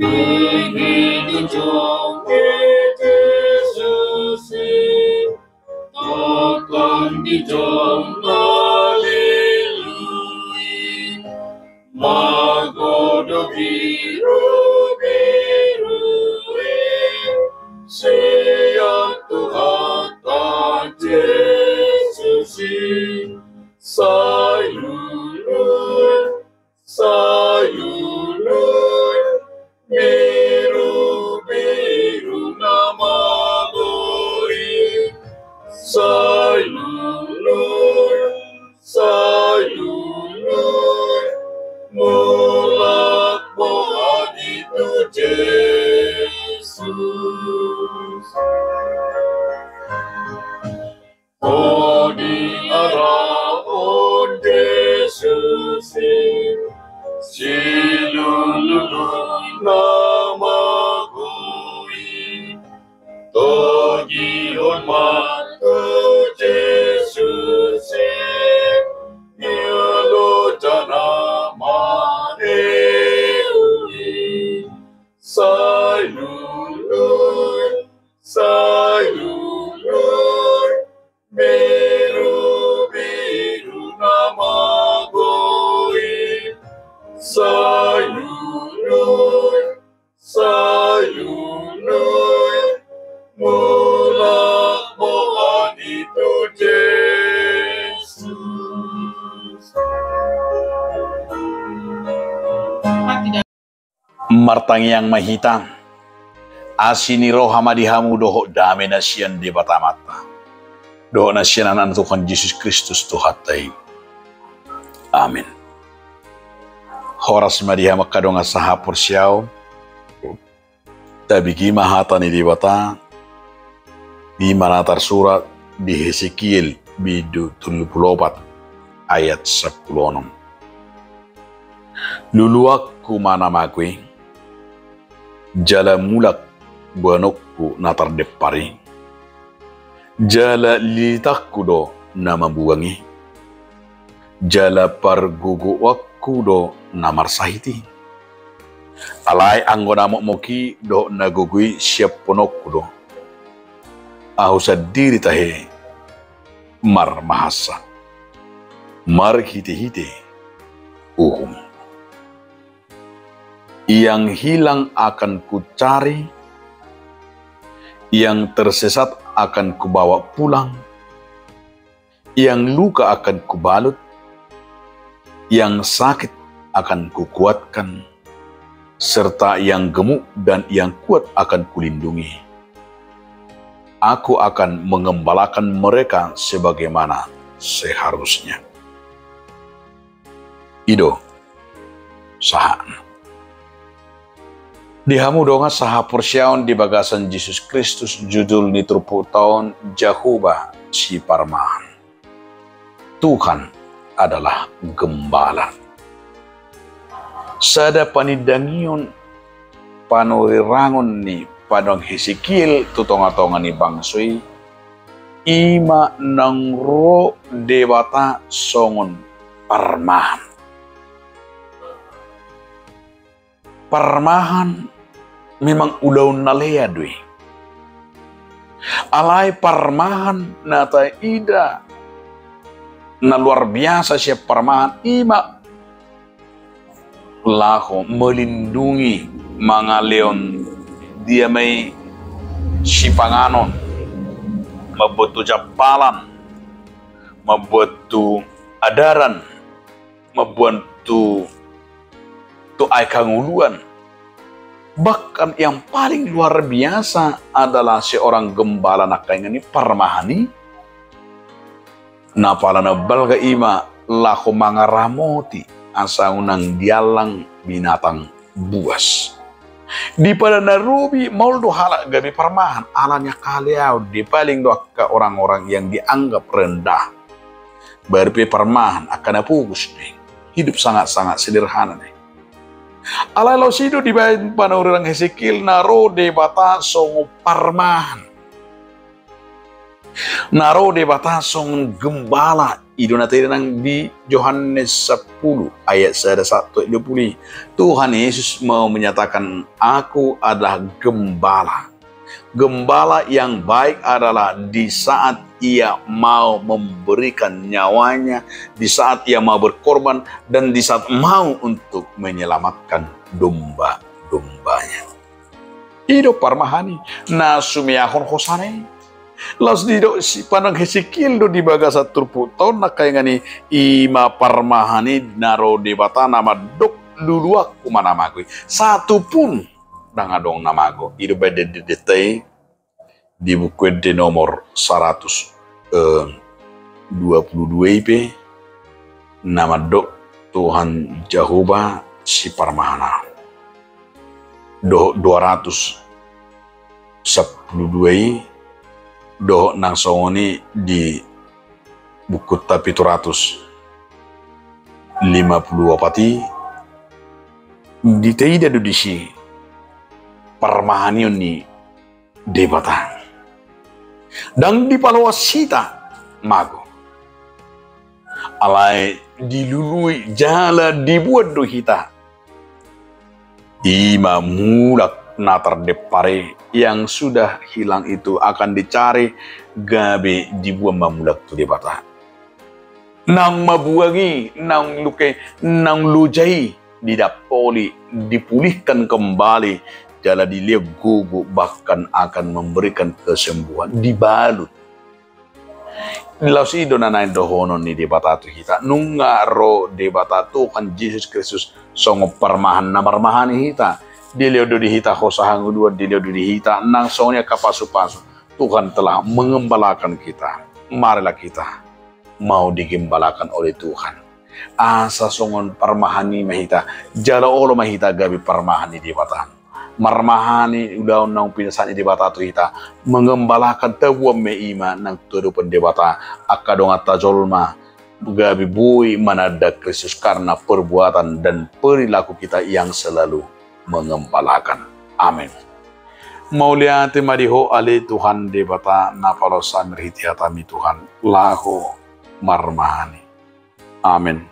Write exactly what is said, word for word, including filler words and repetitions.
Tingki di jong ni Jesus i, tongtong di jong na lilu i, mago do birubiru i, sian Tuhanta Jesus i. Sai lului, sai lului, birubiru na mago i. Sai lului, sai lului, mulak boan i tu Jesus. Olo di ara on Jesus i, silului na mago i. Togihon ma tu Jesus i, mialo jana maneu i. Sai lului, sai lului, birubiru na mago i. Sai lului, sai lului, mulak boan i tu Jesus. Martangiang ma hita. Asi ni roha ma di hamu dohot dame na sian Debata Amanta dohot na sian Anakna Tuhan Jesus Kristus Tuhanta i. Amen. Horas ma di hamu angka dongan sahaporseaon. Tabege ma hata ni Debata, di ma na tarsurat di Hesekiel bindu tolu pulu opat ayat sampulu onom. Luluanku ma na mago i, jala mulak boanonku na tardempar i, jala lilitanku do na mambuang i, jala pargogoonku do na marsahit i. Alai anggo na mokmok i dohot na gogo i siampunonku do. Ahu sandiri tahe marmahansa marhitehite uhum. Yang hilang akan kucari, yang tersesat akan kubawa pulang, yang luka akan kubalut, yang sakit akan kukuatkan, serta yang gemuk dan yang kuat akan kulindungi. Aku akan mengembalakan mereka sebagaimana seharusnya. I do sahatna. Di hamu dongan sahaporseaon di bagasan Jesus Kristus, judul ni turpukta on Jahowa Siparmahan. Tuhan adalah Gembala. Sada panindangion panurirangon ni panurirang Hesekiel tu tongatonga ni bangso i, i ma naung ro Debata songon parmahan. Parmahan memang ulaon na lea do i. Alai parmahan na taida na luar biasa sian parmahan i ma laho melindungi, mangalehon dia ma i sipanganon, mambuat tu jampalan, mambuat tu adaran, mambuat tu, tu aek hangoluan. Bahkan yang paling luar biasa adalah seorang gembala, na inganan ni parmahan i, na pala na balga i ma laho mangaramoti asa unang diallang binatang buas. Di pada na robi maol do halak gabe parmahan, alani angka haleaon, dipaling do angka orang-orang yang dianggap rendah. Baru pe parmahan angka na pogos do i, hidup sangat-sangat sederhana do i. Alai laos i do dibaen panurirang Hesekiel na ro Debata songon parmahan. Na ro Debata songon gembala I do na taida nang di Johannes sepuluh ayat sada sahat tu ayat dua puluh i. Tuhan Yesus mau menyatakan, "Aku adalah gembala." Gembala yang baik adalah di saat ia mau memberikan nyawanya, di saat ia mau berkorban, dan di saat mau untuk menyelamatkan domba-dombanya. I do parmahan i na sumeahon hosana i. Laos didok si, panurirang Hesekiel do di bagasan turpukta on na kaingan i, i ma parmahan i na ro Debata na mandok, "Luluanku ma na mago i." Satu pun ndang adong na mago. I do baen di, di, di, di buku ende nomor saratus, eh, dua puluh dua i pe na mandok Tuhan Jahowa siparmahan. Dohot dua ratus sampulu dua i, dohot nang songon i di bukunta pitu ratus lima puluh opat i, ditaida do disi parmahanion ni Debata. Ndang dipaloas hita mago. Alai dilului jala dibuat do hita. I ma mulak na tardempar i, yang sudah hilang itu akan dicari, gabe dibuat ma mulak tu Debata. Nang mabuang i, nang luka i, nang loja i, didampoli, dipulihkan kembali, jala dilehon gogo, bahkan akan memberikan kesembuhan, dibalut. Laos i do na naeng dohonon ni Debata tu hita, nunga ro Debata Tuhan Jesus Kristus songon parmahan na marmahani hita. Dilehon do di hita hosa hangoluan, dilehon do di hita nang songon i angka pasupasu. Tuhan telah mengembalakan kita. Marilah kita mau digembalakan oleh Tuhan. Asa songon parmahan i ma hita, jala olo ma hita gabe parmahan ni Debata. Marmahani ulaon naung pinasahat ni Debata tu hita, mengembalakan, taboan ma i ma nang tu adopan Debata, angka donganta jolma, gabe boi mananda Kristus karena perbuatan dan perilaku kita yang selalu mengembalakan. Amin. Mauliate ma di Ho ale Tuhan Debata na paloas hami marhite hata-Mi Tuhan, laho marmahani. Amin.